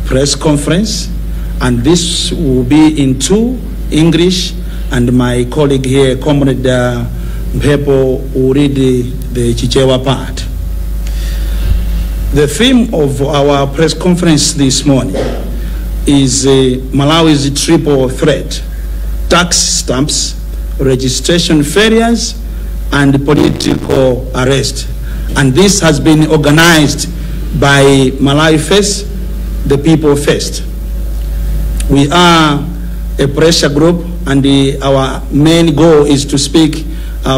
press conference, and this will be in two, English, and my colleague here, Comrade Mphepo, will read the Chichewa part. The theme of our press conference this morning is Malawi's triple threat: tax stamps, registration failures, and political arrest. And this has been organized by Malawi First, the People First. We are a pressure group, and our main goal is to speak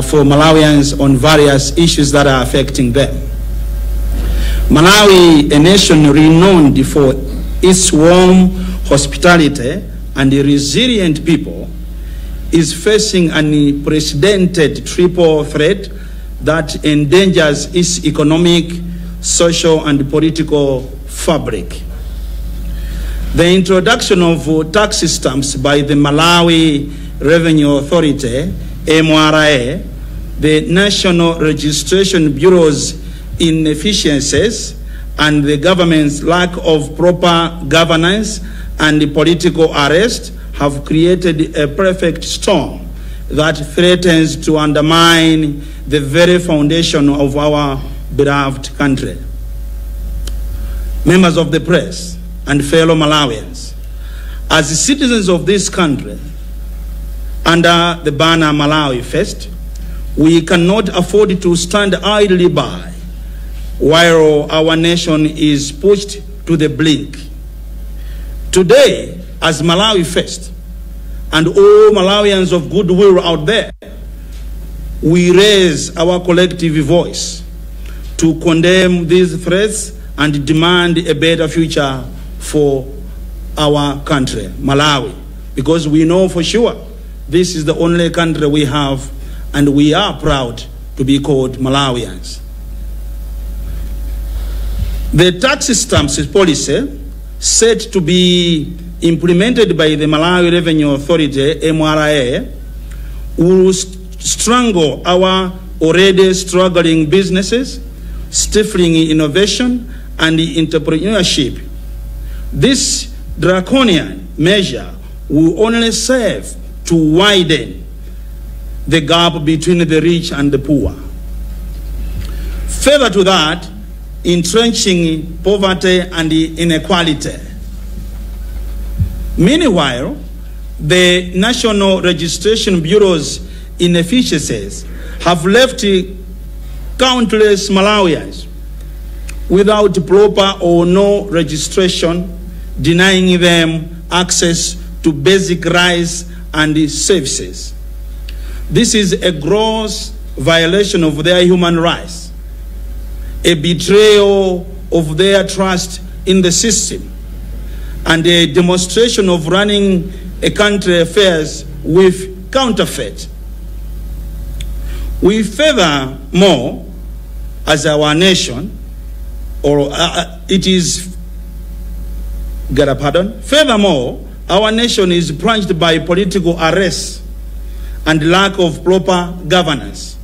for Malawians on various issues that are affecting them. Malawi, a nation renowned for its warm hospitality and a resilient people, is facing an unprecedented triple threat that endangers its economic, social, and political fabric. The introduction of tax stamps by the Malawi Revenue Authority, MRA, the National Registration Bureau's inefficiencies, and the government's lack of proper governance and the political arrest have created a perfect storm that threatens to undermine the very foundation of our beloved country. Members of the press and fellow Malawians, as citizens of this country, under the banner Malawi First, we cannot afford to stand idly by while our nation is pushed to the brink. Today, as Malawi First, and all Malawians of goodwill out there, we raise our collective voice to condemn these threats and demand a better future for our country, Malawi, because we know for sure this is the only country we have, and we are proud to be called Malawians. The tax stamps policy, set to be implemented by the Malawi Revenue Authority, MRA, will strangle our already struggling businesses, stifling innovation and entrepreneurship. This draconian measure will only serve to widen the gap between the rich and the poor. Further to that, entrenching poverty and inequality. Meanwhile, the National Registration Bureau's inefficiencies have left countless Malawians without proper or no registration, denying them access to basic rights and services. This is a gross violation of their human rights, a betrayal of their trust in the system, and a demonstration of running a country affairs with counterfeit. We furthermore, as our nation, or it is, get a pardon, furthermore, our nation is plunged by political arrests and lack of proper governance.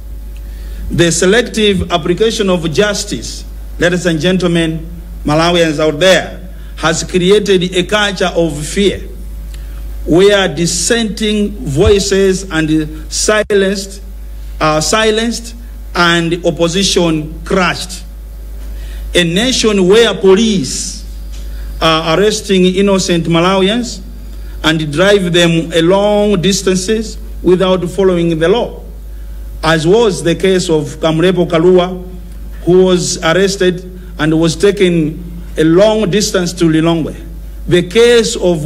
The selective application of justice, ladies and gentlemen, Malawians out there, has created a culture of fear where dissenting voices and silenced are silenced and opposition crushed. A nation where police are arresting innocent Malawians and drive them a long distances without following the law, as was the case of Kamlepo Kalua, who was arrested and was taken a long distance to Lilongwe. The case of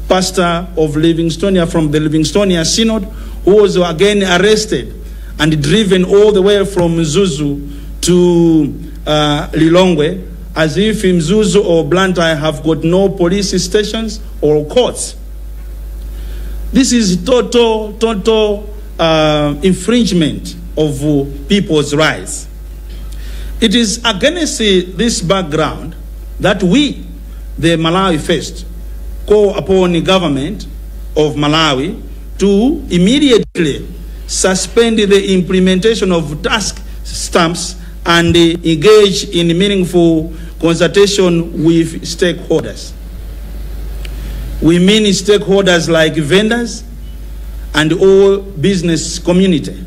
pastor of Livingstonia from the Livingstonia Synod, who was again arrested and driven all the way from Mzuzu to Lilongwe, as if Mzuzu or Blantyre have got no police stations or courts. This is total infringement of people's rights. It is against this background that we, the Malawi First, call upon the government of Malawi to immediately suspend the implementation of tax stamps and engage in meaningful consultation with stakeholders. We mean stakeholders like vendors and all business community,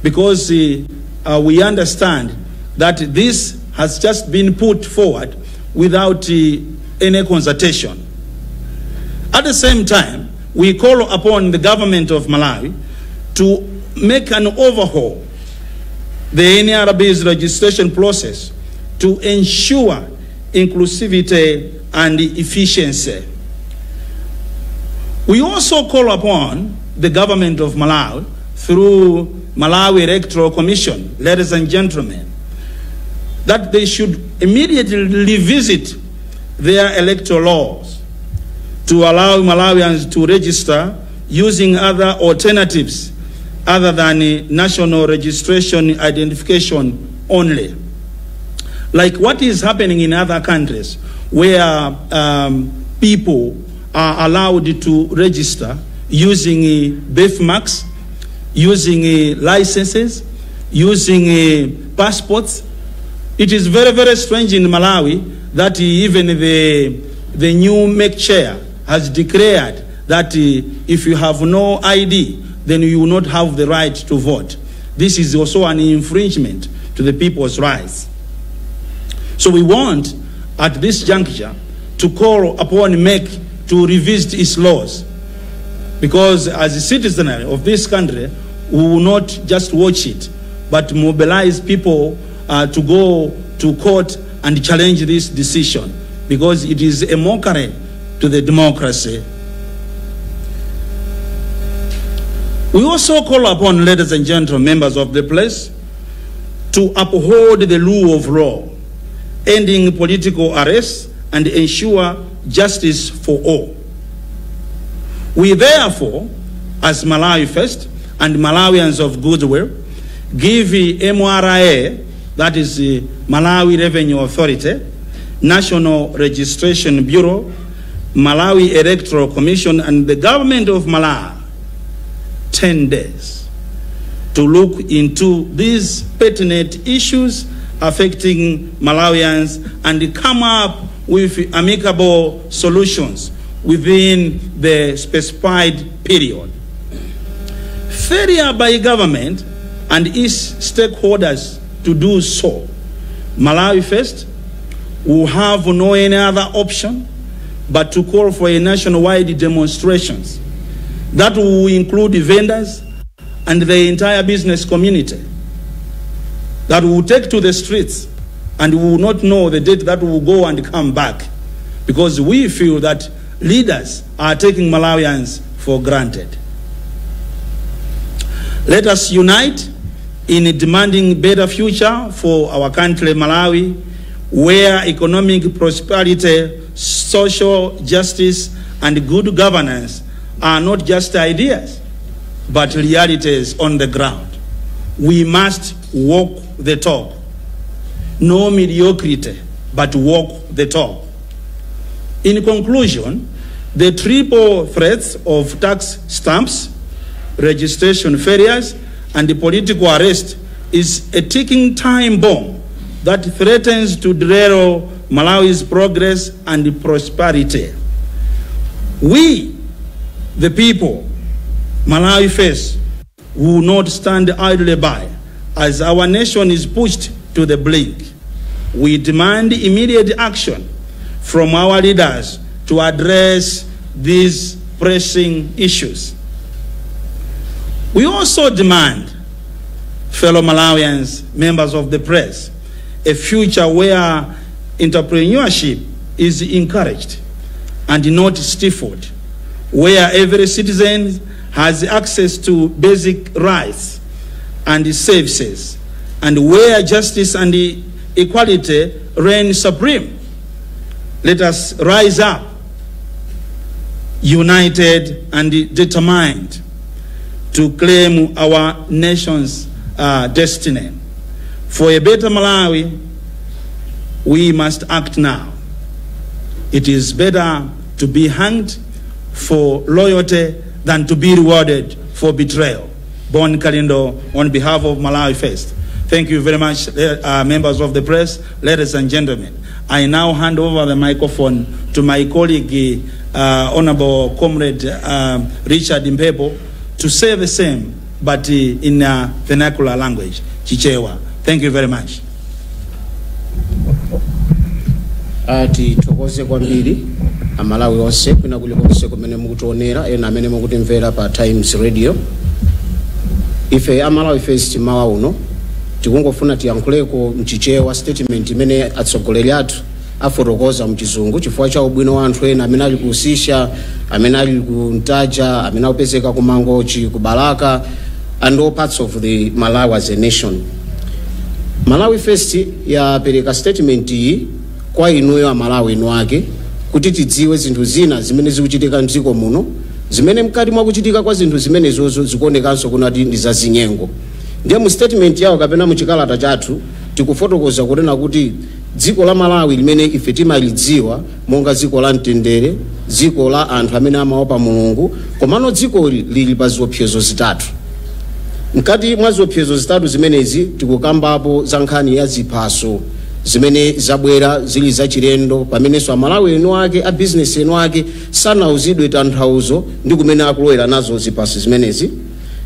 because we understand that this has just been put forward without any consultation. At the same time, we call upon the government of Malawi to make an overhaul the NRB's registration process to ensure inclusivity and efficiency. We also call upon the government of Malawi through Malawi Electoral Commission, ladies and gentlemen, that they should immediately revisit their electoral laws to allow Malawians to register using other alternatives other than national registration identification only. Like what is happening in other countries where people are allowed to register using birthmarks, using licenses, using passports. It is very, very strange in Malawi that even the new MEC chair has declared that if you have no ID, then you will not have the right to vote. This is also an infringement to the people's rights. So we want, at this juncture, to call upon MEC to revisit its laws, because as a citizen of this country, we will not just watch it, but mobilize people to go to court and challenge this decision, because it is a mockery to the democracy. We also call upon, ladies and gentlemen, members of the press, to uphold the rule of law, ending political arrests and ensure justice for all. We therefore, as Malawi First and Malawians of goodwill, give the MRA, that is the Malawi Revenue Authority, National Registration Bureau, Malawi Electoral Commission, and the government of Malawi 10 days to look into these pertinent issues affecting Malawians and come up with amicable solutions within the specified period. Failure by government and its stakeholders to do so, Malawi First will have no any other option but to call for a nationwide demonstrations that will include vendors and the entire business community, that will take to the streets and we will not know the date that will go and come back, because we feel that leaders are taking Malawians for granted. Let us unite in demanding better future for our country, Malawi, where economic prosperity, social justice, and good governance are not just ideas, but realities on the ground. We must walk the talk. No mediocrity, but walk the talk. In conclusion, the triple threats of tax stamps, registration failures, and the political arrest is a ticking time bomb that threatens to derail Malawi's progress and prosperity. We, the people, Malawi First, will not stand idly by as our nation is pushed to the brink. We demand immediate action from our leaders to address these pressing issues. We also demand, fellow Malawians, members of the press, a future where entrepreneurship is encouraged and not stifled, where every citizen has access to basic rights and services, and where justice and equality reign supreme. Let us rise up, united and determined to claim our nation's destiny. For a better Malawi, we must act now. It is better to be hanged for loyalty than to be rewarded for betrayal. Bon Kalindo, on behalf of Malawi First. Thank you very much, members of the press, ladies and gentlemen. I now hand over the microphone to my colleague, Honorable Comrade Richard Mphepo, to say the same, but in vernacular language, Chichewa. Thank you very much. Tithokoze kwambiri Amalawi onse kwina kulikonse kumene mukutionera, ena amene mukutimvera pa Times Radio. Ife Amalawi First mawa uno tikungofuna tiyankhuleko mchichewa statement imene atsogoleri athu afotokoza mchizungu chifukwa cha ubwino wa anthu ena amene ali ku Usisha, amene ali ku Ntaja, amene akupezeka ku Mangochi, ku Balaka and all parts of the Malawi as a nation. Malawi First yapereka statement iyi kwa inuyo Amalawi inu ake kuti tidziwe zinthu zina zimene zikuchitika mdziko muno, zimene mkati mwa kuchitika kwa zinthu zimenezozo zikuonekanso kunati ndi zazinyengo. Ndiye mu statement yawo kapena mu chikalata chathu tikufotokoza kunena kuti dziko la Malawi limene ife timalidziwa monga dziko la mtendere, dziko la anthu amene amaopa Mulungu, komano dzikoli lili pa ziopsezo zitatu. Mkati mwa ziopsezo zitatu zimenezi tikukambapo za nkhani ya ziphaso zimene zabwera zili zachilendo, pamenenso Amalawi enu ake a business enu ake sanauzidwe tanthauzo ndi kumene akulowera nazo ziphaso zimenezi.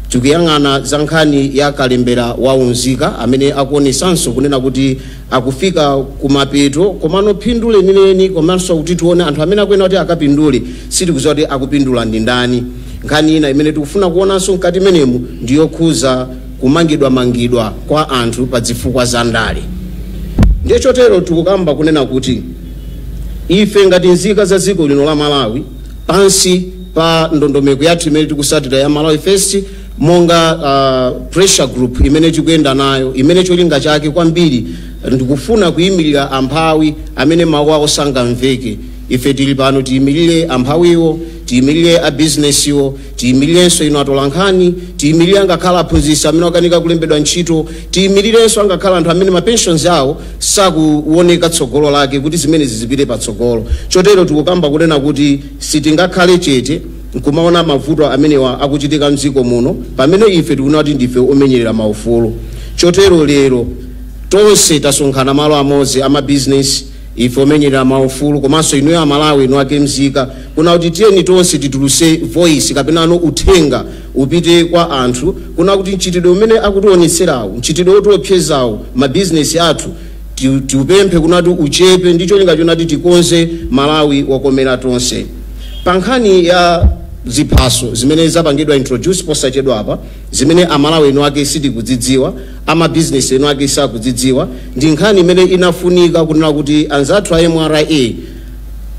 Tikuyang'ana za nkhani ya kalembera waunzika amene akuonesanso kunena kuti akufika kumapeto, komano phindu lenileni komanso kuti tione anthu amene akuyena kuti akapindule sitikudziwa kuti akupindula ndi ndani. Nkhani ina imene tikufuna kuonanso mkati menemu ndiyokhuza kumangidwamangidwa kwa anthu pa zifukwa za ndale. Ndiye chotero tikukamba kunena kuti ife ngati nzika za dziko lino la Malawi pansi pa ndondomeko yathu imene tikusatira ya Malawi First monga pressure group imene tikuyenda nayo, imene cholinga chake kwambiri ndikufuna kuyimirira amphawi amene mawu awo sangamveke. Ife tili pano tiyimirire amphawiwo, tiyimirire a businessiwo, tiyimirirenso inu atolankhani, tiyimirire angakhala aphunzitsi amene akanika kulembedwa ntchito, tiyimirirenso angakhala anthu amene ma pensions awo sakuoneka tsogolo lake kuti zimenezi zipite patsogolo. Chotero tikukamba kunena kuti sitingakhale chete nkumaona mavuto amenewa akuchitika mdziko muno pamene ife tikuona kuti ndife omenyerera maufulu. Chotero lero tonse tasonkhana malo amodzi ama business, ife omenyerera maufulu komanso inuyo Amalawi inu ake mzika, kuna kuti tiyeni tonse tituluse voice kapenano uthenga upite kwa anthu, kuna kuti mchitidwe umene akutionetserawo, mchitidwe wotiopsezawo mabizinesi athu tiupemphe kunati uchepe, ndi cholinga chonati tikonze Malawi wakomera tonse. Pa nkhani ya ziphaso zimene zapangidwa introduce posachedwa apa, zimene Amalawi enu ake sitikudzidziwa, ama business enu ake sakudzidziwa, ndi nkhani imene inafunika kunena kuti anzathu a MRA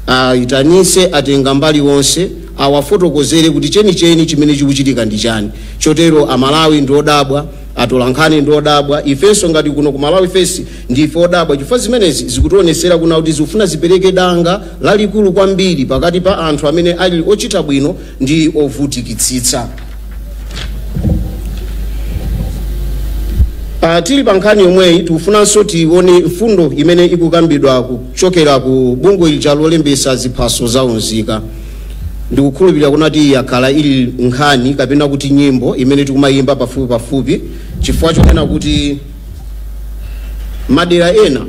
ayitanise atenga mbali wonse awafotokozere kuti chenicheni chimene chikuchitika ndi chani. Chotero Amalawi ndi odabwa, atolankhani ndi odabwa, ifenso ngati kuno ku Malawi First ndife odabwa, chifukwa zimenezi zikutionesera kuna kuti zikufuna zipereke danga lalikulu kwambiri pakati pa anthu amene ali ochita bwino ndi ovutikitsitsa. Tili pa nkhani yomweyi tikufunanso tione mfundo imene ikukambidwa kuchokera ku bungwe lija lolembetsa ziphaso za unzika. Ndikukhulupirira kunati yakhala ili nkhani kapena kuti nyimbo imene tikumayimba pafupi pafupi, chifukwa chonena kuti madera ena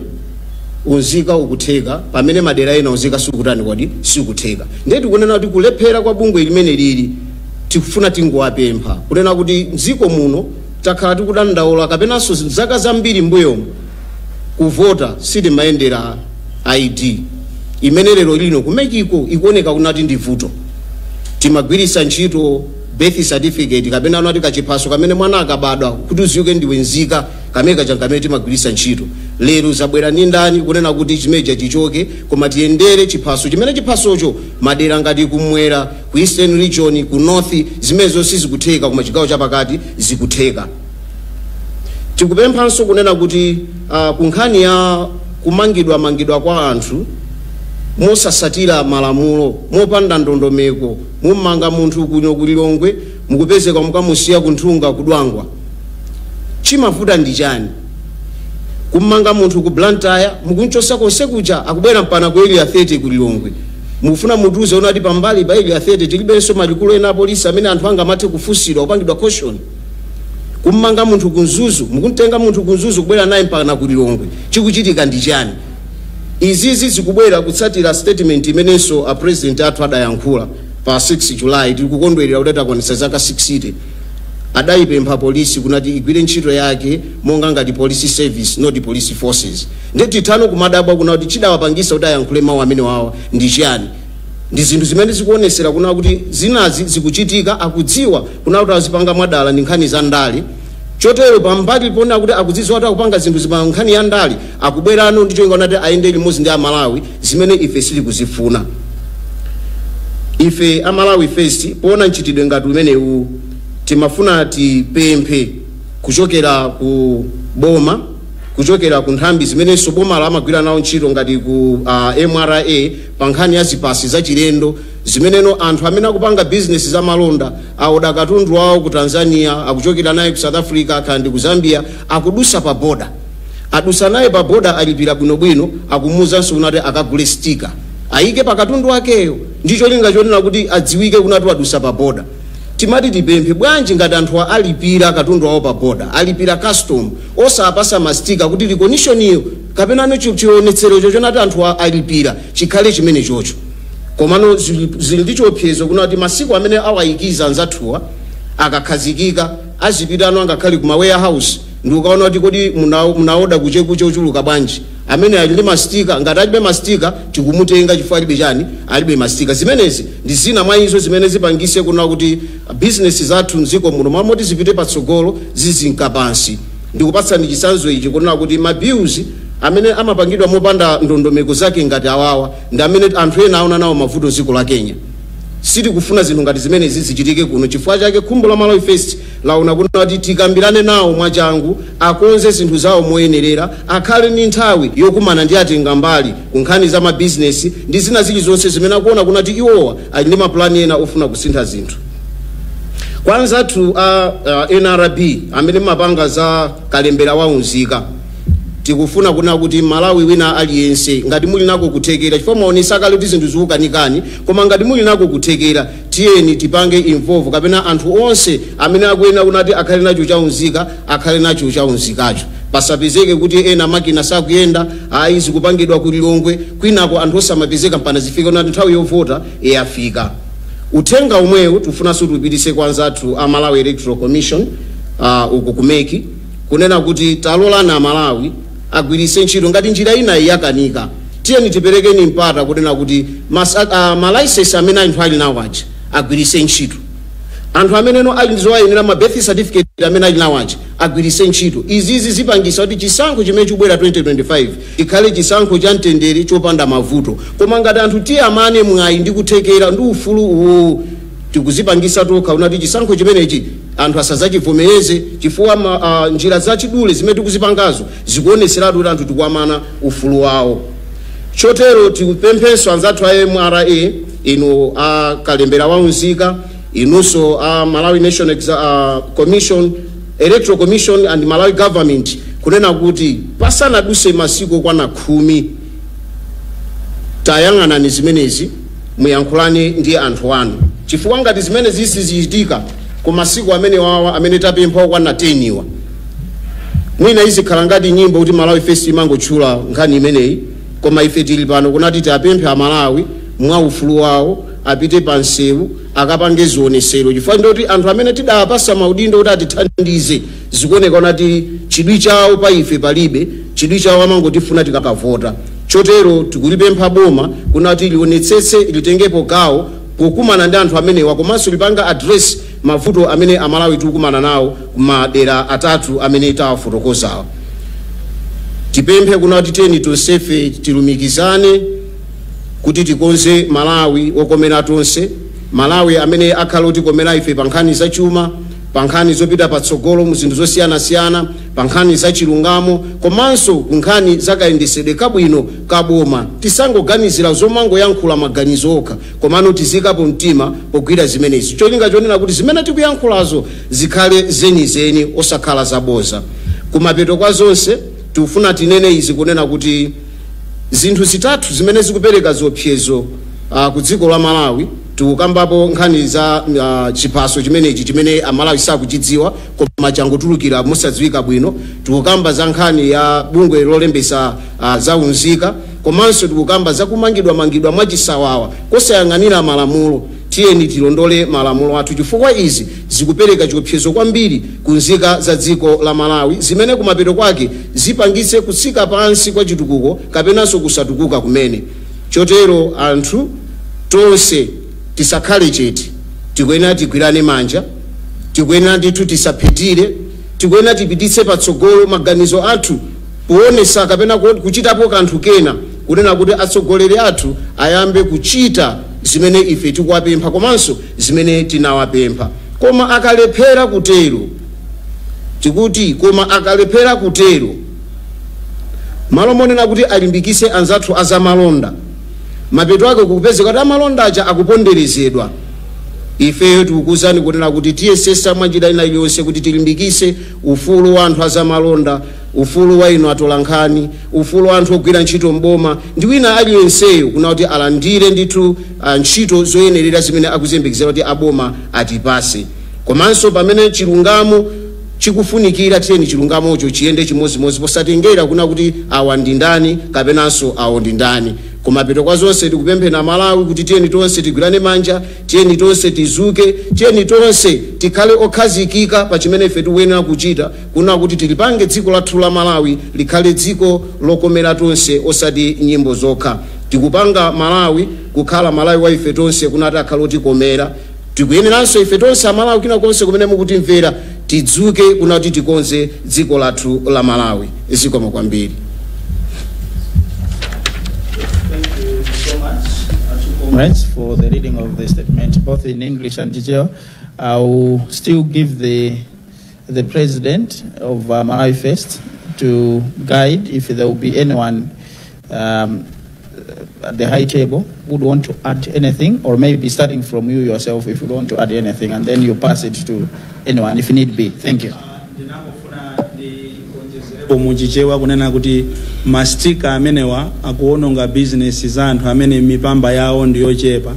unzika ukutheka pamene madera ena unzika sikutani kodi sikutheka. Ndiye tikunena kuti kulephera kwa bungwe limene lili tikufuna tingowapempha kunena kuti mdziko muno takhala tikudandaula kapenanso zaka zambiri mbuyomu kuvota sitimayendera ID imene lero lino kumekiko ikuoneka kunati ndi vuto. Timagwiritsa ntchito birth certificate kapena anati kachiphaso kamene mwana akabadwa kuti uziuke ndiwe nzika kamene kacha kamene timagwiritsa ntchito. Lero zabwera ndi ndani kunena kuti chimeja chichoke, koma tiyendere chiphaso chimene chiphasocho madera ngati kumwera, ku Eastern Region, ku North, zimenezo sizikutheka, koma chigawo chapakati zikutheka. Tikupemphanso kunena kuti ku nkhani ya kumangidwa mangidwa kwa anthu mosasatira malamulo, mopanda ndondomeko, mumanga munthu kuno ku Lilongwe mukupezeka mukamusiya kunthunga kudwangwa, chimavuta ndi chani? Kumanga munthu ku Blantyre mukunchosa konse kuja akubwera mpana ku area 30 ku Lilongwe, mukufuna mutuze unati pambali pa area 30 tilibenso malikulu ena apolisi amene anthu angamathe kufusidwa kupangidwa caution. Kumanga munthu ku Mzuzu, mukuntenga munthu ku Mzuzu kubwera naye mpaka ku Lilongwe, chikuchitika ndi chani? Izizi zikubwera kutsatira statement imenenso a President athu adayankhula pa 6 July, tikukondwerera kuti atakwanitsa zaka 60. Adayipempha polisi kunati igwire ntchito yake monga ngati police service, not police forces. Ndi tithano kumadabwa kuna kuti chidawapangisa kuti ayankhule mawu amene wawa ndi chiyani? Ndi zinthu zimene zikuonesera kuna kuti zinazi zikuchitika akudziwa kuna kuti azipanga mwadala, ndi nkhani za ndale. Chotero pambali pona kuti akudziwa kuti akupanga zinthu zima nkhani ya ndale, akubwerano ndi cholinga kuti ayende limodzi ndi Amalawi, zimene ife sitikuzifuna. Ife Amalawi First, poona mchitidwe ngati umenewu, timafuna tipemphe kuchokera ku boma, kuchokera ku nthambi zimenenso boma lamagwira nawo ntchito ngati ku MRA, pa nkhani ya ziphaso zachilendo zimeneno anthu amene akupanga bizinesi za malonda aoda katundu wawo ku Tanzania, akuchokera naye ku South Africa kandi ku Zambia, akudusa pa boda, adusa naye pa boda, alipira bwinobwino, akumuzanso kunati akagule sticker ayike pa katundu akeyo ndi cholinga chonena kuti adziwike kunati wadusa pa boda. Timati tipemphe, bwanji ngati anthu alipira katundu awo pa boda, alipira custom, osapasa ma sticker kuti recognition iyo kapena no chionetserocho chonati anthu alipira chikhale chimene chocho? Komano zili ndi chiopsezo kunati masiku amene awayikiza anzathuwa akakhazikika, azipitano angakhale kuma warehouse ndi ukaona kuti kodi munaoda kuchekuche ochuluka bwanji, amene ali ndi ma sticker? Ngati alibe ma sticker, tikumutenga chifukwa alibe chani? Alibe ma sticker. Zimenezi ndi zina mwa izo zimene zipangise kuna kuti bizinesi zathu mdziko muno, mamoti zipite patsogolo, zizinka pansi. Ndikupatsani chitsanzo ichi kunena kuti ma bills amene amapangidwa mopanda ndondomeko zake ngati awawa ndi amene anthu ena aona nawo mavuto dziko la Kenya. Sitikufuna zinthu ngati zimenezi zichitike kuno. Chifukwa chake khumbo la Malawi First laona kuti tikambirane nawo mwachangu, akonze zinthu zawo moyenerera, akhale ndi nthawi yokumana ndi atenga mbali ku nkhani za mabizinesi ndi zina zilizonse zimene akuona kunati iwowa ali ndi mapulani ena ofuna kusintha zinthu. Kwa anzathu a NRB amene mapanga za kalembera waunzika, tikufuna kuna kuti Malawi wina aliyense, ngati muli nako kuthekera, chifukwa mwaonesa kale kuti zinthu zikukanikani, koma ngati muli nako kuthekera, tiyeni tipange involve kapena anthu onse amene akuyenera kunati akhale nacho chaunzika, akhale nacho chaunzikacho. Pasapezeke kuti ena makina sakuyenda, ayi, zikupangidwa ku Lilongwe, kwinako anthu osamapezeka mpana zifike kunati nthawi yovota yafika. Uthenga umwewu tifunanso tiupitise kwa anzathu a Malawi Electoral Commission, uku ku MEC, kunena kuti talolana Amalawi agwiritse ntchito. Ngati njira ina yakanika, tiyeni tiperekeni mpata kunena kuti ma license amene anthu ali nawo aja agwiritse ntchito, anthu ameneno ali ndizowayenera, ma birth certificate amene ali nawo aja agwiritse ntchito. Izizi zipangisa kuti chisankho chimene chikubwera 2025 ikhale chisankho cha mtendere, chopanda mavuto. Koma ngati anthu tiyamane mwayi ndi kuthekera ndi ufulu uwu, tikuzipangisa tokha unati chisankho chimenechi anthu asazachivomereze, chifukwa njira zachidule zimene tikuzipangazo zikuoneseratu kuti anthu tikuamana ufulu wawo. Chotero tikupemphenso anzathu a MRA, inu a kalembera waunzika, inunso a Malawi National Commission, Electoral Commission and Malawi government, kunena kuti pasanaduse masiku okwana 10, tayang'anani zimenezi, muyankhulane ndi anthu anu, chifukwa ngati zimene zisizichitika ku masiku amene wawa amene tapempha okwana 10 iwa, mwina izikhala ngati nyimbo kuti Malawi First imangotchula nkhani imeneyi. Koma ife tili pano kunati tiapemphe Amalawi mwa ufulu wawo apite pa nsewu akapange zionesero, chifukwa ndoti anthu amene tidawapasa maudindo kuti atithandize zikuoneka kuti chidwi chawo pa ife palibe, chidwi chawo amangotifuna tikakavota. Chotero tikulipempha boma kunati lionetsetse, litengepo gawo pokumana ndi anthu amenewa, komanso lipanga address mavuto amene Amalawi tikukumana nawo kumadera atatu amene tawafotokozawa. Tipemphe kunati teni tonsefe tilumikizane kuti tikonze Malawi wokomera tonse, Malawi amene akhala otikomera ife pa nkhani zachuma, pa nkhani zopita patsogolo mu zinthu zosiyanasiyana, pa nkhani za chilungamo, komanso ku nkhani za kayendesedwe kabwino ka boma. Tisangoganizira zomangoyankhula maganizo okha, komano tizikapo mtima pogwira zimenezi, cholinga chonena kuti zimene tikuyankhulazo zikhale zenizeni, osakhala zaboza. Kumapeto kwa zonse, tikufuna tinene izi kunena kuti zinthu zitatu zimene zikupereka ziopsezo ku dziko la Malawi, tikukambapo nkhani za chiphaso chimenechi chimene Amalawi sakuchidziwa koma changotulukira mosadziwika bwino, tikukamba za nkhani ya bungwe lolembesa za unzika, komanso tikukamba za nkhani ya Komanso tikukamba zakumangidwamangidwa mwachisawawa kosayang'anira malamulo. Tiyeni tilondole malamulo athu, chifukwa izi zikupereka chiopsezo kwambiri ku nzika za dziko la Malawi, zimene kumapeto kwake zipangitse kutsika pansi kwa chitukuko kapenanso kusatukuka kumene. Chotero anthu tonse tisakhale chete, tikuyenera tigwirane manja, tikuyenera ndithu tisaphitire, tikuyenera tipititse patsogolo maganizo athu poonesa kapena kuchitapo kanthu kena, kunena kuti atsogoleri athu ayambe kuchita zimene ife tikuwapempha komanso zimene tinawapempha. Koma akalephera kutero, tikuti koma akalephera kutero, malo monena kuti alimbikise anzathu azamalonda, mapeto ake kukupezeka kuti amalonda aja akuponderezedwa. Ifeyo tikukuwuzani kunena kuti tiyesesa mwanjira ina iliyonse kuti tilimbikise ufulu wa anthu azamalonda, ufulu wa inu atolankhani, ufulu wa anthu ogwira ntchito mboma ndi wina aliyenseyo, kuna kuti alandire ndithu ntchito zoyenerera zimene akuziyembekezera kuti aboma atipase. Komanso pamene chilungamo chikufunikira, tiyeni chilungamocho chiyende chimozimozi posatengera kuna kuti awa ndi ndani kapenanso awo ndi ndani. Kumapeto kwa zonse, tikupemphera Malawi kuti tiyeni tonse tigwirane manja, tiyeni tonse tizuke, tiyeni tonse tikhale okhazikika pa chimene ife tikuyenera kuchita, kuna kuti tilipange dziko lathu la Malawi likhale dziko lokomera tonse, osati nyimbo zokha. Tikupanga Malawi kukhala Malawi wa ife tonse, kunati akhale otikomera. Tikuyeneranso ife tonse Amalawi kina konse kumene mukutimvera tidzuke kunati tikonze dziko lathu la Malawi. Zikomo kwambiri. Thank you so much, two comrades, for the reading of the statement, both in English and Chichewa. I will still give the president of Malawi First to guide if there will be anyone at the high table who would want to add anything, or maybe starting from you yourself if you want to add anything, and then you pass it to anyone if need be. Thank you. Muchichewa kunena kuti ma sticker amenewa akuononga bizinesi za anthu amene mipamba yawo ndiyochepa.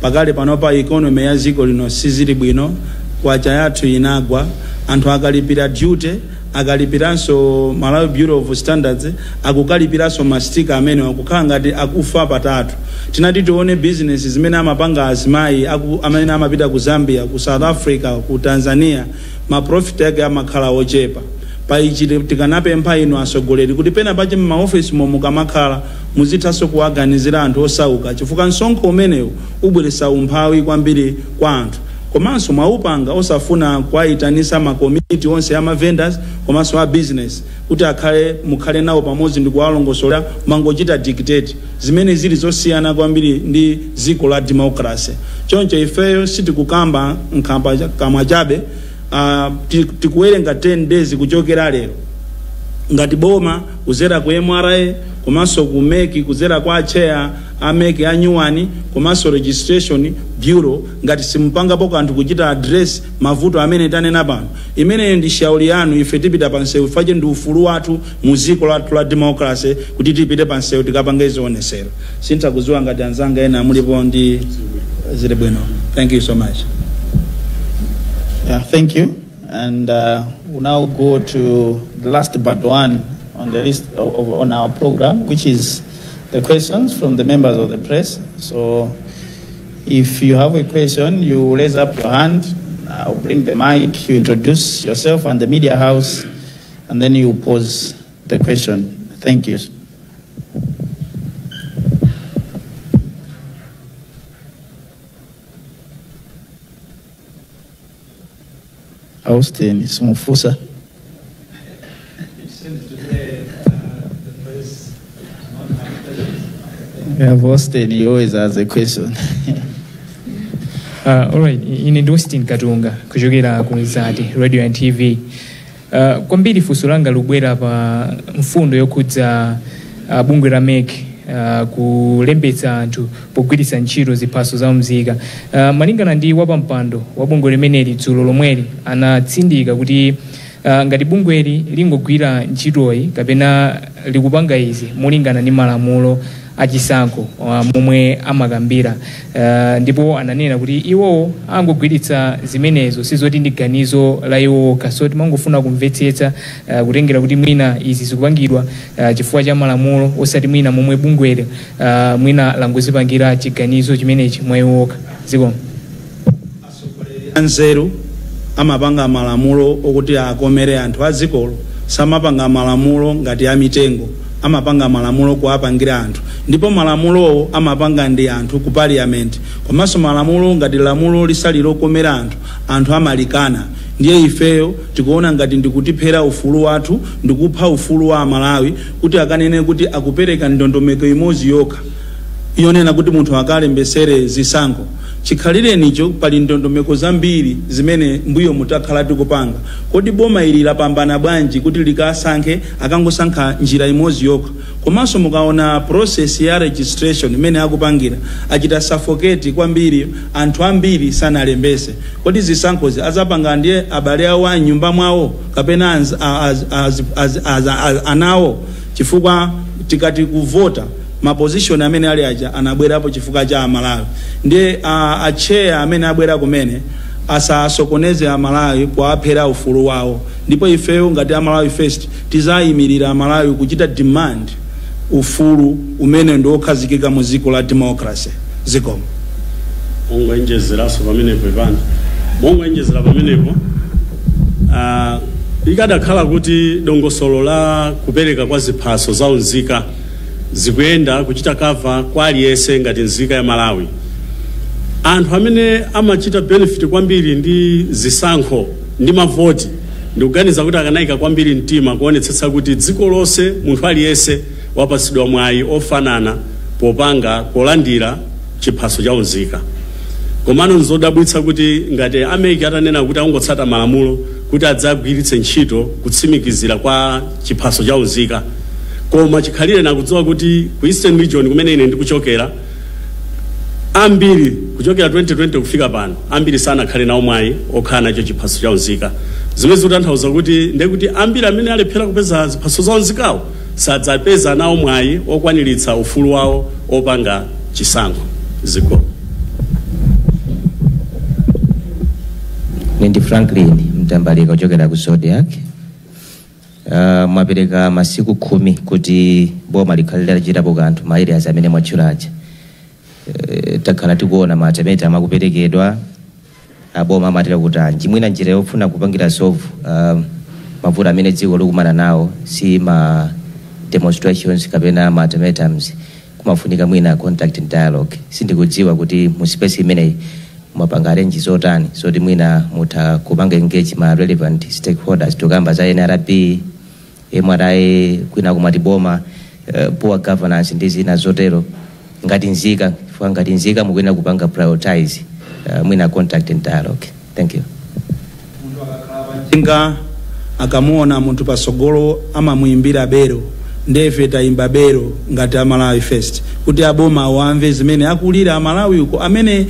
Pakale panopa economy ya dziko lino sizili bwino, kwacha yathu inagwa. Anthu akalipira duty, akalipiranso Malawi Bureau of Standards, akukalipiranso ma sticker amenewa, kukhala ngati akufa patatu. Tinati tione bizinesi zimene amapanga azimayi amene amapita ku Zambia, ku South Africa, ku Tanzania, ma profit ake amakhala ochepa. Pa ichi tikanapempha inu atsogoleri kuti pena pache m'maofesi momwe mukamakhala muzithanso kuwaganizira anthu osauka, chifukwa msonkho umenewu ubweretsa umphawi kwambiri kwa anthu. Komanso mwaupanga osafuna kuwayitanisa makomiti onse ama vendors komanso a business kuti akhale mukhale nawo pamodzi ndi kuwalongosola, mangochita dictate zimene zili zosiyana kwambiri ndi dziko la democracy. Choncho ifeyo sitikukamba nkhamba kamwa chabe. Tikuwerenga 10 days kuchokera lero. Ngati boma kuzera ku MRA komanso ku MEC, kuzera kwa chair a MEC a nyuwani komanso Registration Bureau, ngati simupangapo kanthu kuchita address mavuto amene tanena pano, imeneyo ndi shauri yanu. Ife tipita pansewu fache ndi ufulu wathu mu dziko lathu la democracy kuti tipite pansewu tikapange zionesero. Sinthakudziwa ngati anzanga ena mulipo ndi zili bwino. Thank you so much. Yeah, thank you. And we'll now go to the last but one on the list on our program, which is the questions from the members of the press. So if you have a question, you raise up your hand. I'll bring the mic, you introduce yourself and the media house, and then you pose the question. Thank you. Austin Smufusa. We have Austin, he always has a question. Alright, ine ndi Austin Katunga kuchokera ku Mzati Radio and TV. Kwambiri funso langa lubwera pa mfundo yokhudza bungwe la MEC kulembetsa anthu pogwiritsa ntchito ziphaso za mzika. Malingana ndi wapampando wa bungwe limeneli, dzulo lomweli anatsindika kuti Ngati bungweli lingogwira ntchitoyi kapena likupanga izi molingana ndi malamulo achisankho momwe amakambira, ndipo ananena kuti iwowo angogwiritsa zimenezo, sizoti ndi ganizo la iwowo. So timangofuna kumvetsetsa, kutengera kuti mwina izi zikupangidwa chifukwa cha malamulo, osati mwina momwe bungweli mwina langozipangira chiganizo chimenechi mwa iwoka. Zikomo. Anzeru amapanga malamulo okuti akomere anthu a dzikolo. Samapanga malamulo ngati amitengo, amapanga malamulo kuapangira anthu, ndipo malamulowo amapanga ndi anthu ku parliament. Komanso malamulo, ngati lamulo lisali lokomera anthu, anthu amalikana. Ndiye ifeyo tikuona ngati ndikutiphera ufulu wathu, ndikupha ufulu wa Amalawi kuti akanene kuti akupereka ndondomeko imodzi yokha yonena kuti munthu akalembesere zisankho. Chikhalirenicho pali ndondomeko zambiri zimene mbuyo mutakhala tikupanga. Kodi boma ili lapambana bwanji kuti likasankhe, akangosankha njira imodzi yokha? Komanso mukaona process ya registration imene akupangira, achita suffocate kwambiri anthu ambiri sanalembese. Kodi zisankhozi azapanga ndiye abale awo a nyumba mwawo kapena anawo? Chifukwa tikati kuvota, ma position amene ali aja anabwerapo chifukwa cha Amalawi. Ndiye a chair amene abwera kumene asasokoneze Amalawi kuwaphera ufulu wawo. Ndipo ifeyo ngati Amalawi First tizayimirira Amalawi kuchita demand ufulu umene ndi wokhazikika mu dziko la democracy. Zikomo. Mongoenjezeranso pamenepo ipano, mongoenjezera pamenepo, ikadakhala kuti dongosolo la kupereka kwa ziphaso za unzika zikuyenda kuchita cover kwa aliyense ngati nzika ya Malawi, anthu amene amachita benefit kwambiri ndi zisankho ndi mavoti, ndikuganiza kuti akanayika kwambiri mtima kuonetsetsa kuti dziko lonse munthu aliyense wapatsidwa mwayi ofanana popanga polandira chiphaso cha unzika. Komano nzodabwitsa kuti ngati a MEC atanena kuti angotsata malamulo kuti adzagwiritse ntchito kutsimikizira kwa chiphaso cha unzika, koma chikhalire nakudziwa kuti ku Eastern Region kumene ine ndikuchokera, ambiri kuchokera 2020 kufika pano, ambiri sanakhale nawo mwayi okhala nacho chiphaso cha unzika, zimene zikutanthauza kuti ndekuti ambiri amene alephera kupeza ziphaso za unzikawo sadzapeza nawo mwayi okwaniritsa ufulu wawo opanga chisankho. Zikomo. Ndi Franklin Mtambalika kuchokera ku Zodiak. Mwapereka masiku 10 kuti boma likhale litachitapo kanthu ma areas amene mwatchulaja. Takhala tikuona ma ultimatum amakuperekedwa, aboma amatera kuti anji mwina njira yofuna kupangira solve mavuto amene dziko likumana nawo si ma demonstrations kapena ma ultimatums, kumafunika mwina contact and dialogue. Sindikudziwa kuti mu space imeneyi mwapanga arrange zotani zoti mwina mutha kupanga engage ma relevant stakeholders. Tukamba za NRB, MRA, kwina kumati boma, poor governance ndi zina zotero. Ngati nzika, chifukwa ngati nzika mukuyenera kupanga prioritize mwina contact and dialogue. Thank you. Nga akamuona munthu pasogolo amamuimbira bero. Ndefe tayimba bero ngati Amalawi First kuti aboma awamve zimene akulira Amalawi uko, amene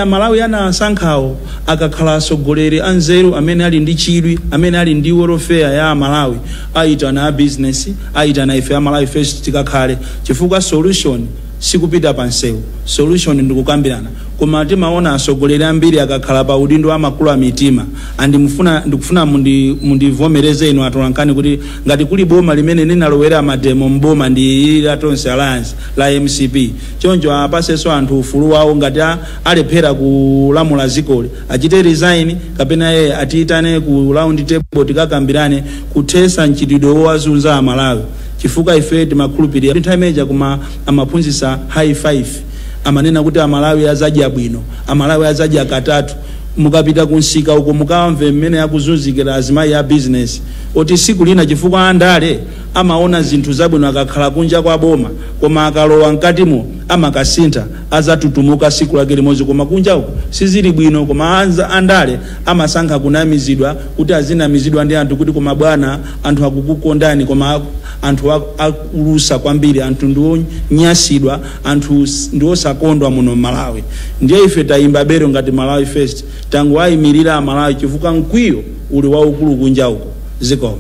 Amalawi anasankhawo. Akakhala atsogoleri anzeru amene ali ndi chidwi, amene ali ndi welfare ya Amalawi, ayitana a business, ayitana ife Amalawi First tikakhale, chifukwa solution sikupita pansewu, solution ndikukambirana. Koma timaona atsogoleri ambiri akakhala pa udindo amakulu a mitima. Andimufuna, ndikufuna mundivomereze inu atolankhani kuti ngati kuli boma limene linalowera ma demo mboma ndi ili la Tonse Alliance la MCP. Choncho apasenso anthu ufulu wawo. Ngati alephera kulamula zikoli, achite resign kapena yeye atiyitane ku round table tikakambirane kuthesa mchitidwe wowazunza Amalawi, chifukwa ife timakhulupirira nthawi imeneja kuma amaphunzitsa high five, amanena kuti Amalawi azadya bwino, Amalawi azadya katatu. Mukapita kunsika uko mukamve mmene akuzunzikira azimayi a business oti siku lina, chifukwa andale amaona zinthu zabwino akakhala kunja kwa boma, koma akalowa mkatimo amakasintha, azatutumuka siku lake limodzi. Koma kunja uko sizili bwino, koma andale amasankha kunamizidwa kuti azinamizidwa ndi anthu kuti koma bwana, anthu akukukondani. Koma anthu akulusa kwambiri, anthu ndiwonyasidwa, anthu ndiwosakondwa muno Malawi. Ndiye ife tayimba bero ngati Malawi First, tangowayimirira Amalawi chifukwa mkwiyo uli waukulu kunja uko. Zikomo.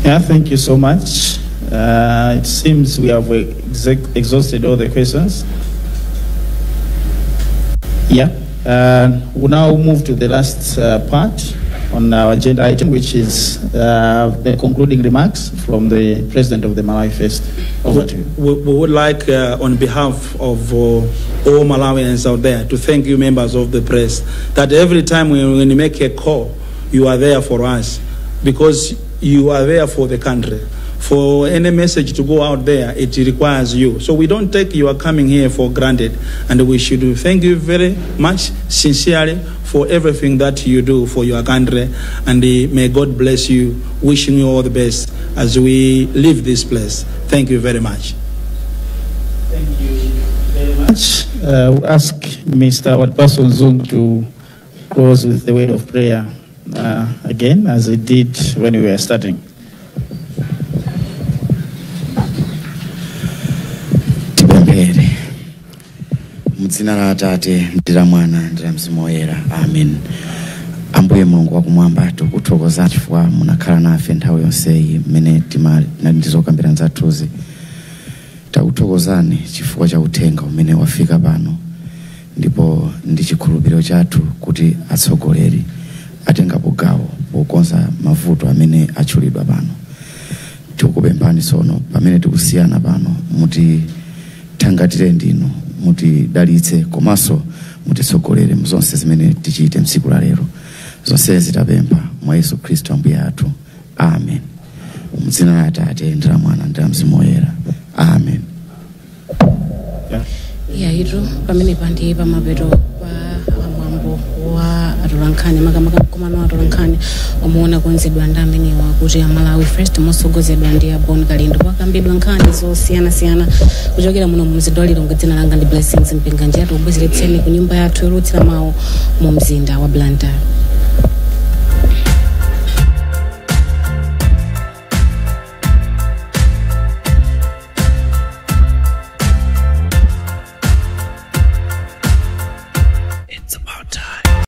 Yeah, thank you so much. It seems we have exhausted all the questions. Yeah, we'll now move to the last part on our agenda item, which is the concluding remarks from the president of the Malawi First. Over to you. We would like, on behalf of all Malawians out there, to thank you, members of the press, that every time when we make a call, you are there for us, because you are there for the country. For any message to go out there, it requires you. So we don't take your coming here for granted, and we should thank you very much, sincerely, for everything that you do for your country. And may God bless you, wishing you all the best as we leave this place. Thank you very much. Thank you very much. We'll ask Mr. Watipaso Mzungu to close with the word of prayer again, as he did when we were starting. Tipemphere. Mudzina la Atate ndi la Mwana ndi la Mzimu Woyera, amen. Ambuye Mulungu wakumwamba, tikuthokoza chifukwa munakhala nafe nthawi yonseyi mmene tinali ndi zokambirana zathuzi. Takuthokozani chifukwa cha uthenga umene wafika pano, ndipo ndi chikhulupiriro chathu kuti atsogoleri atengapo gawo pokonza mavuto amene atchulidwa pano. Tikukupemphani tsono, pamene tikusiyana pano, mutithangatire ndinu, mutidalitse komanso mutitsogolere muzonse zimene tichite msiku la lero. Zonsezi tapempha mwa Yesu Khristu Ambuye athu, amen. Mudzina la Atate ndi la Mwana ndi la Mzimu Woyera, amen. Iyayitu, pamenepa ndi pamapeto pa mwambo wa atolankhani, makamaka mkumano wa atolankhani omwe unakonzedwa ndi amenewa kuti Amalawi First, mosogozedwa ndi a Bon Kalindo. Kwakambidwa nkhani zosiyanasiyana kuchokera muno mu mzinda wa Lilongwe. Dzina langa ndi Blessings Mpinganjira. Tikubwezeretseni ku nyumba yathu yolutsira mawu mu mzinda wa Blantyre.